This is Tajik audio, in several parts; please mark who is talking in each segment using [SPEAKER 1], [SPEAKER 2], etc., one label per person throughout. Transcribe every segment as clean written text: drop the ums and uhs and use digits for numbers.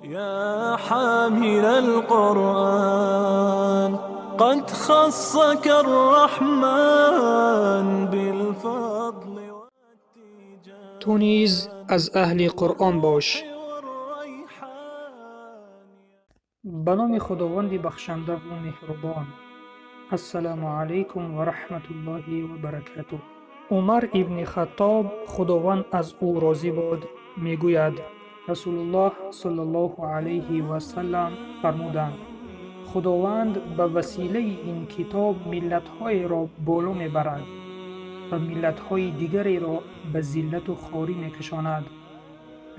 [SPEAKER 1] يا حامل القرآن قد خصك الرحمن بالفضل والتيجان.
[SPEAKER 2] Ту низ аз аҳли Қуръон бош.
[SPEAKER 1] والريحان.
[SPEAKER 2] Ба номи Худованди бахшандаву меҳрубон. Ассалому алайкум ва раҳматуллоҳи ва баракатуҳ. Умар ибни Хаттоб, Худованд аз ӯ розӣ бод, мегӯяд: Расулуллоҳ саллаллоҳу алайҳи васаллам фармуданд: Худованд ба василаи ин китоб миллатҳоеро боло мебарад ва миллатҳои дигареро ба зиллату хорӣ мекашонад.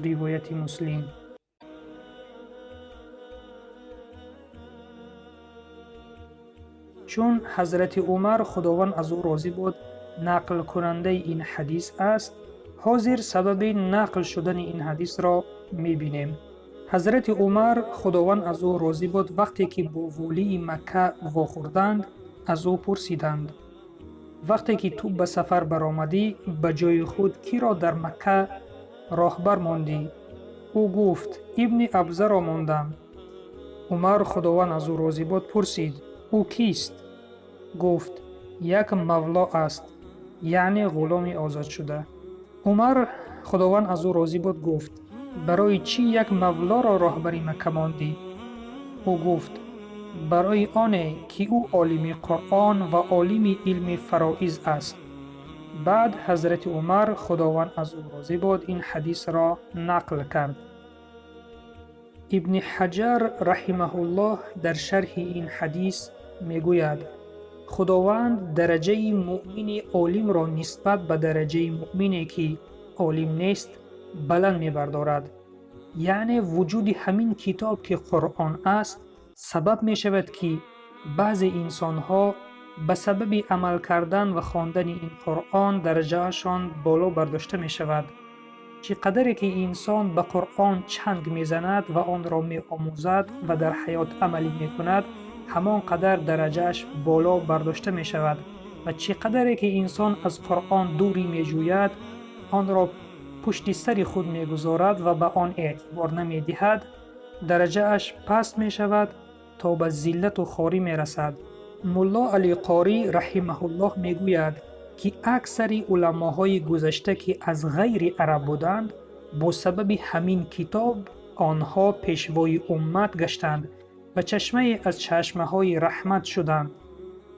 [SPEAKER 2] Ривояти Муслим. Чун ҳазрати Умар, Худованд аз ӯ розӣ бод, нақлкунандаи ин ҳадис аст, ҳозир сабаби нақл шудани ин ҳадисро мебинем. Ҳазрати Умар, Худованд аз ӯ розӣ бод, вақте ки бо волии Макка вохӯрданд, аз ӯ пурсиданд: вақте ки ту ба сафар баромадӣ, ба ҷои худ киро дар Макка роҳбар мондӣ? Ӯ гуфт: Ибни Абзаро мондам. Умар, Худованд аз ӯ розӣ бод, пурсид: ӯ кист? Гуфт: як мавло аст, яъне ғуломи озодшуда. Умар, Худованд аз ӯ розӣ бод, гуфт: барои чӣ як мавлоро роҳбари Макка мондӣ? Ӯ гуфт: барои оне ки ӯ олими Қуръон ва олими илми фароиз аст. Баъд ҳазрати Умар, Худованд аз ӯ розӣ бод, ин ҳадисро нақл кард. Ибни Ҳаҷар раҳимаҳуллоҳ дар шарҳи ин ҳадис мегӯяд: Худованд дараҷаи муъмини олимро нисбат ба дараҷаи муъмине ки олим нест баланд мебардорад. Яъне вуҷуди ҳамин китоб ки Қуръон аст сабаб мешавад ки баъзе инсонҳо ба сабаби амал кардан ва хондани ин Қуръон дараҷаашон боло бардошта мешавад. Чӣ қадаре ки инсон ба Қуръон чанг мезанад ва онро меомӯзад ва дар ҳаёт амалӣ мекунад, ҳамон қадар дараҷааш боло бардошта мешавад. Ва чӣ қадаре ки инсон аз Қуръон дурӣ меҷӯяд, онро пушти сари худ мегузорад ва ба он эътибор намедиҳад, дараҷааш паст мешавад то ба зиллату хорӣ мерасад. Мулло Али Қорӣ раҳимаҳуллоҳ мегӯяд ки аксари уламоҳои гузашта ки аз ғайри араб буданд, бо сабаби ҳамин китоб онҳо пешвои уммат гаштанд ва чашмае аз чашмаҳои раҳмат шуданд.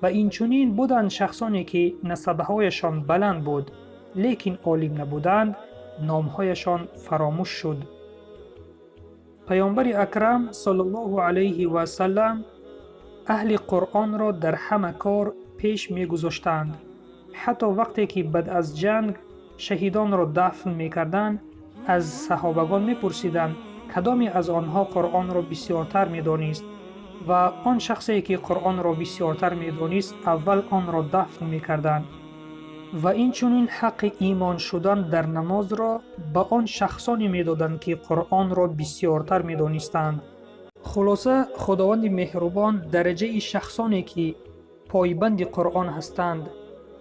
[SPEAKER 2] Ва инчунин буданд шахсоне ки насабҳояшон баланд буд, лекин олим набуданд, номҳояшон фаромӯш шуд. Паёмбари акрам саллаллоҳу алайҳи васаллам аҳли Қуръонро дар ҳама кор пеш мегузоштанд. Ҳатто вақте ки баъд аз ҷанг шаҳидонро дафн мекарданд, аз саҳобагон мепурсиданд кадоме аз онҳо Қуръонро бисёртар медонист ва он шахсе ки Қуръонро бисёртар медонист аввал онро дафн мекарданд. Ва инчунин ҳаққи имон шудан дар намозро ба он шахсоне медоданд ки Қуръонро бисёртар медонистанд. Хулоса, Худованди меҳрубон дараҷаи шахсоне ки пойбанди Қуръон ҳастанд,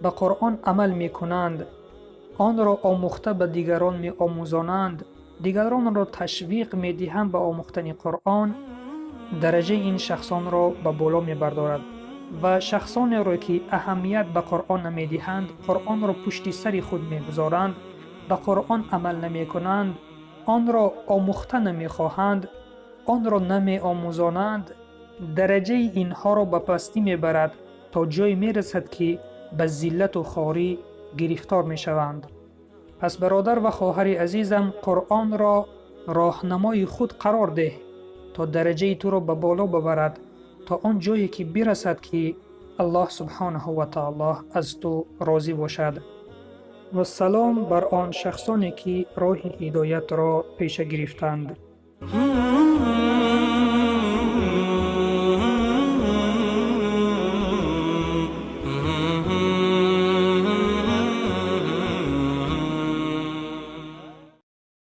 [SPEAKER 2] ба Қуръон амал мекунанд, онро омӯхта ба дигарон меомӯзонанд, дигаронро ташвиқ медиҳанд ба омӯхтани Қуръон, дараҷаи ин шахсонро ба боло мебардорад ва шахсонеро ки аҳамият ба Қуръон намедиҳанд, Қуръонро пушти сари худ мегузоранд, ба Қуръон амал намекунанд, онро омӯхта намехоҳанд, онро намеомӯзонанд, дараҷаи инҳоро ба пастӣ мебарад то ҷое мерасад ки ба зиллату хорӣ гирифтор мешаванд. Пас бародар ва хоҳари азизам, Қуръонро роҳнамои худ қарор деҳ то дараҷаи туро ба боло бабарад, то он ҷое ки бирасад ки Аллоҳ субҳонаҳу ва таоло аз ту розӣ бошад. Вассалом бар он шахсоне ки роҳи ҳидоятро пеша гирифтанд.